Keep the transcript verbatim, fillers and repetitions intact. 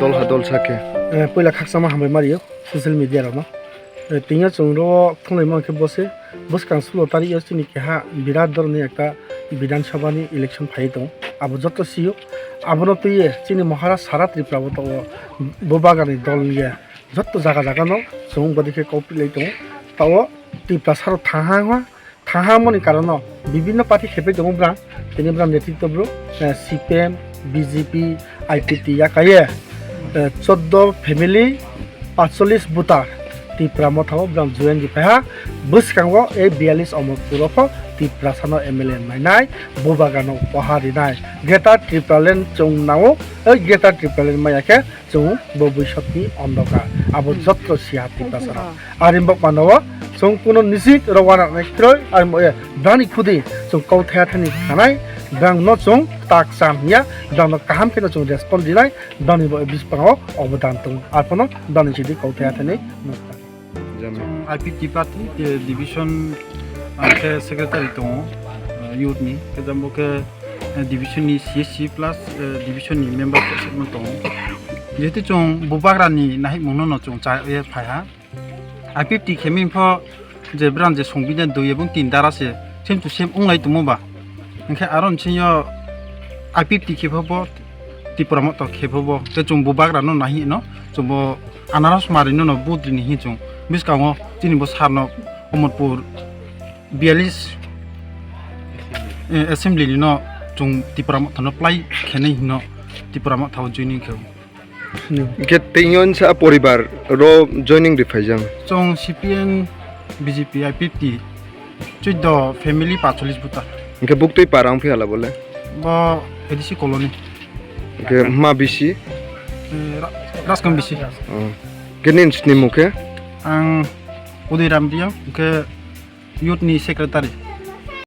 Dol ha dol sa khe. Eh, puila khakchangma hambai mario social media rokno. Eh, tini chwng ro phunglai mankhe bose, bwskang sulo tarik o chini keha birat dhoroner ekta Bidhan Sabha ni election phai tongo. Abo joto sio. Abono twiwi chini Maharaj sara Tripura bo tongo. Bubagrani dol ni jotto jaga jaga no chwng bwdikhe kok pilai tongo. Tao Tripura saro thangha wngkha. Thangha moni karono bibinno party khepai tongo bwrang, tini bwrang netritw bwrw, eh, C P M, B J P, I P T ya kaiye, eh, choddo family, paanchchollish voter Tipra Motha o bwrang join di phaiha. Bwskango ei biyalish Omorpur o pho Tiprasa no M L A mainai Bubagra no poha rinai. Greater Tipraland chwng nao, ei Greater Tipraland maya khe chwng bo bwswkni ondokar. Abo jotto siya Tiprasa rok. Ari bok mano o chwng kuno nisit rok wana nai kroi, ari mo, eh, brani khudi chwng kau thaya thani khanai, brang no chwng tak cham ya, brang no kaham khe no chwng respond dinai, brani bo bispango obodan tongo. Arphono brani sidi kau thaya thani nukha. Jami. I P T party, eh, division, ah, khe secretary tongo, eh, youth ni, khe jang bo khe, eh, division ni C S C plus, eh, division ni member khe se tongo. Jehetu chwng Bubagra ni nahimung no no chwng cha ye phai ha. I P T khe min pho je bwrang je songbidan dui ebong tin dara se same to same wnglai tongmo ba. Hwnkhe aro nching yo I P T khe pho bo Tipra Motha khe pho bo. Tei chwng Bubagra no nahi no chwng bo anaros mari no no vote rini hi chwng. Bwskango chini bo sar no Omorpur biyalish, eh, assembly ni no chwng Tipra Motha no plai khenai hino Tipra Motha o joining khe. Hwnkhe tei yon sa poribar ro joining ri phaijak. Chwng C P M, B J P, I P T, choddo family, paanchchollish voter. Hwnkhe buktwi para wng phi hala bole? Bo A D C colony. Hwnkhe ma bisi? Eh, Ra-, Raskam bisi. Oh. Hwnkhe nini snimung khe? Ang Udoi Ramriang, hwnkhe youth ni secretary.